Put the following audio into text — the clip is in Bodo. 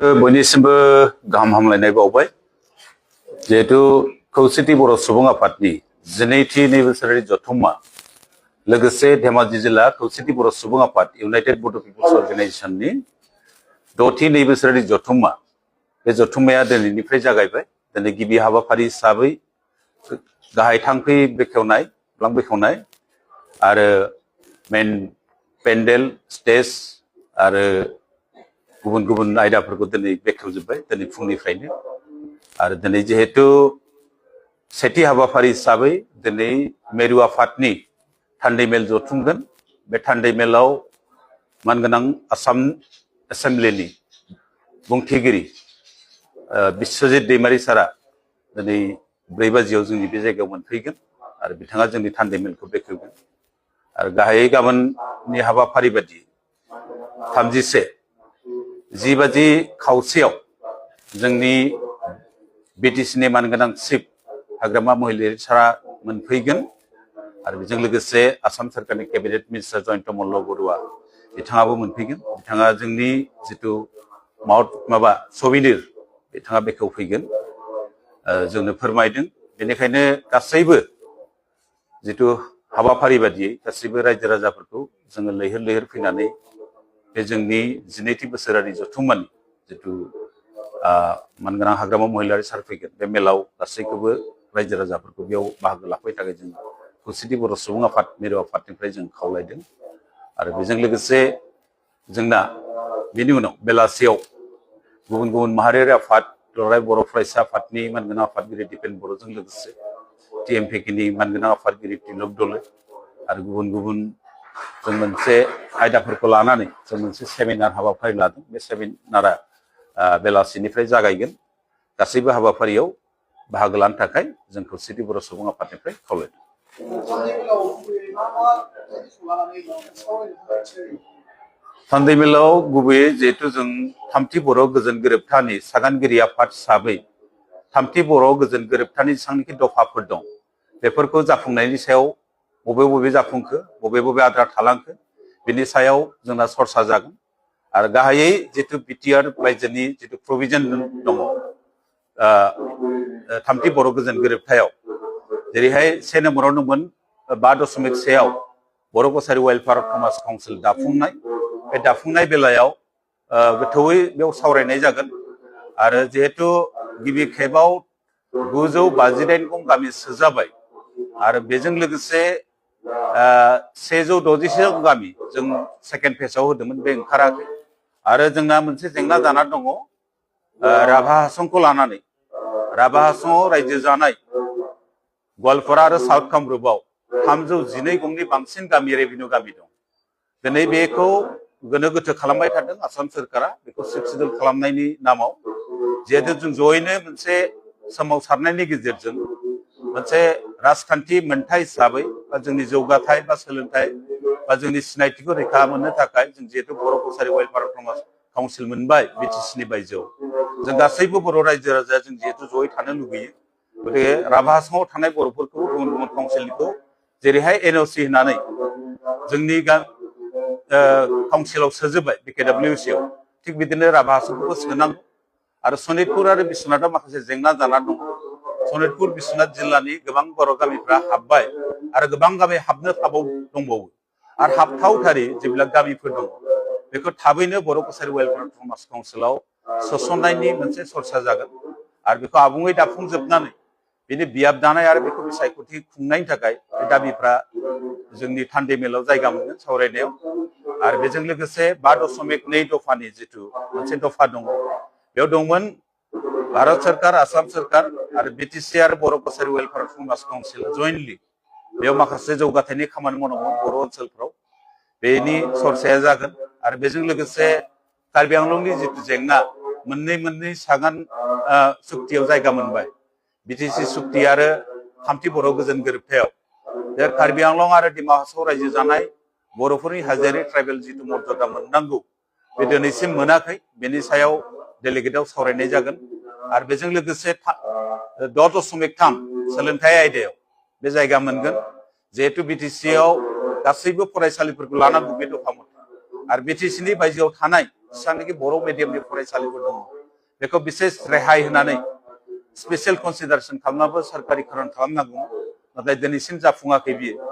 बयनिसिमबो गाहाम हामलायनाय बावबाय जिहेतु खौसेथि बर' सुबुं आफादनि 12थि नैबोसोरारि जथुम्मा लोगोसे धेमाजि जिल्ला खौसेथि बर' सुबुं आफाद इउनाइटेड बड' पिपल्स अर्गेनाइजेशननि 6थि नैबोसोरारि जथुम्मा बे जथुम्माया दिनैनिफ्राय जागायबाय। दिनै गिबि हाबाफारि हिसाबै गाहाय थांखि बेखेवनाय आरो मेन पेन्डेल स्टेज आरो गुबुन गुबुन आयदाफोरखौ दिनै बेखेवजोब्बाय दिनै फुंनिफ्रायनो। आरो दिनै जिहेतु सेथि हाबाफारि हिसाबै दिनै मेरु आफादनि थान्दै मेल जथुमगोन। बे थान्दै मेलाव मानगोनां आसाम एसेम्ब्लिनि बुंथिगिरि बिश्वजित दैमारि सारा दिनै 4 बाजियाव जोंनि बे जायगायाव मोनफैगोन आरो बिथाङा जोंनि थान्दै मेलखौ बेखेवगोन। आरो गाहायै गाबोननि हाबाफारि बायदि 10 बाजि खावसेयाव जोंनि बिटिसिनि मानगोनां चिफ हाग्रामा महिलारि सारा मोनफैगोन आरो बेजों लोगोसे आसाम सरकारनि केबिनेट मिनिस्टार जयन्त मल्ल बरुवा बिथाङाबो मोनफैगोन। बिथाङा जोंनि जितु सबिनिर बिथाङा बेखेवफैगोन जोंनो फोरमायदों। बेनिखायनो गासैबो जितु हाबाफारि बादियै गासैबो रायजो राजाफोरखौ जोङो लैहोर लैहोर फैनानै बे जोंनि 12थि बोसोरारि जथुम्मानि जितु मानगोनां हाग्रामा महिलारि सार फैगोन बे मेलाव गासैखौबो रायजो राजाफोरखौ बेयाव बाहागो लाफैनो थाखाय जों खौसेथि बर' सुबुं आफाद मिरु आफादनिफ्राय जों खावलायदों। आरो बेजों लोगोसे जोंना बेनि उनाव बेलासियाव गुबुन गुबुन माहारियारि आफाद दुलाराय बर' फरायसा आफादनि मानगोनां आफादगिरि दिपेन बर'जों लोगोसे टिएमपिकेनि मानगोनां आफादगिरि तिलक दले आरो गुबुन गुबुन जों मोनसे आयदाफोरखौ लानानै जों मोनसे सेमिनार हाबाफारि लादों। बे सेमिनारा बेलासिनिफ्राय जागायगोन। गासैबो हाबाफारियाव बाहागो लानो थाखाय जों खौसेथि बर' सुबुं आफादनिफ्राय खावलायदों। थान्दै मेलाव गुबैयै जिहेतु जों 3थि बर' गोजोन गोरोबथानि सागानगिरि आफाद हिसाबै 3थि बर' गोजोन गोरोबथानि जेसेबांनाखि दफाफोर दं बेफोरखौ जाफुंनायनि सायाव बबे जाफुंखो बबे आद्रा थालांखो बिनि सायाव जोंना सरसा जागोन। आरो गाहायै जितु बिटिआर रायजोनि जितु प्रभिजन दङ 3थि बर' गोजोन गोरोबथायाव जेरैहाय 1 नम्बराव दंमोन 5.1 बर' कसारि वेलफेयार समाज काउन्सिल दाफुंनाय। बे दाफुंनाय बेलायाव गोथौयै बेयाव सावरायनाय जागोन। आरो जिहेतु गिबि खेबाव 958 गं गामि सोजाबाय आरो बेजों लोगोसे 166 गामि जों सेकेन्ड फेजआव होदोंमोन बे ओंखाराखै। आरो जोंना मोनसे जेंना जाना दङ राभा हासंखौ लानानै। राभा हासंआव रायजो जानाय गवालपारा आरो साउथ कामरुपआव 312 गंनि बांसिन गामि रेभिनिउ गामि दं। दिनै बेखौ गोनो गोथो खालामबाय थादों आसाम सोरखारा बेखौ सिडुल खालामनायनि नामाव। जिहेतु जों जयैनो मोनसे सोमावसारनायनि गेजेरजों मोनसे राजखान्थि मोनथाय हिसाबै बा जोंनि जौगाथाय बा सोलोंथाय बा जोंनि सिनायथिखौ रैखा मोननो थाखाय जों जिहेतु बर' कसारि वेलफेयार समाज काउन्सिल मोनबाय बिटिसिनि बायजोआव जों गासैबो बर' रायजो राजाया जों जिहेतु जयै थानो लुबैयो। गतिके राभा हासंआव थानाय बर'फोरखौ गुबुन गुबुन काउन्सिलनिखौ जेरैहाय एनअसि होनानै जोंनि काउन्सिलाव सोजोबबाय बिकेडब्लिउसिआव थिग बिदिनो राभा हासंखौबो सोनांगौ। आरो सनितपुर आरो बिश्वनाथाव माखासे जेंना जाना दङ। सनितपुर बिश्वनाथ जिल्लानि गोबां बर' गामिफ्रा हाबबाय आरो गोबां गामि हाबनो दंबावो आरो हाबथावथारि जेब्ला गामिफोर दङ बेखौ थाबैनो बर' कसारि वेलफेयार समाज काउन्सिलाव सोसननायनि मोनसे सरसा जागोन। आरो बेखौ आबुङै दाफुंजोबनानै बिनि बियाब दानाय आरो बेखौ बिसायख'थि खुंनायनि थाखाय बे दाबिफ्रा जोंनि थान्दै मेलाव जायगा मोनगोन सावरायनायाव। आरो बेजों लोगोसे 5.2 दफानि जितु मोनसे दफा दङ बेयाव दंमोन भारत सरकार आसाम सरकार आरो बिटिसि आरो बर' कसारि वेलफेयार समाज काउन्सिल जयेन्टलि बेयाव माखासे जौगाथायनि खामानि मावनांगौ बर' ओनसोलफ्राव बेनि सरसाया जागोन। आरो बेजों लोगोसे कार्बि आंलंनि जितु जेंना मोननै सागान सुक्तियाव जायगा मोनबाय बिटिसि सुक्ति आरो 3थि बर' गोजोन गोरोबथायाव बे कार्बि आंलं आरो डिमा हासाव रायजो जानाय बर'फोरनि हाजोआरि ट्राइबेल जितु मर्यादा मोननांगौ बे दिनैसिम मोनाखै। बेनि सायाव डेलिगेटआव सावरायनाय जागोन। आरो बेजों लोगोसे 6.3 सोलोंथाइ आयदायाव बे जायगा मोनगोन। जिहेतु बिटिसिआव गासैबो फरायसालिफोरखौ लानांगौ बे दफा मथे आरो बिटिसिनि बायजोआव थानाय जेसेबांनाखि बर' मिडियामनि फरायसालिफोर दङ बेखौ बिसेस रेहाय होनानै स्पेसियेल कनसिडारेसन खालामनाबो सोरखारिकरन खालामनांगौ नाथाय दिनैसिम जाफुङाखै बियो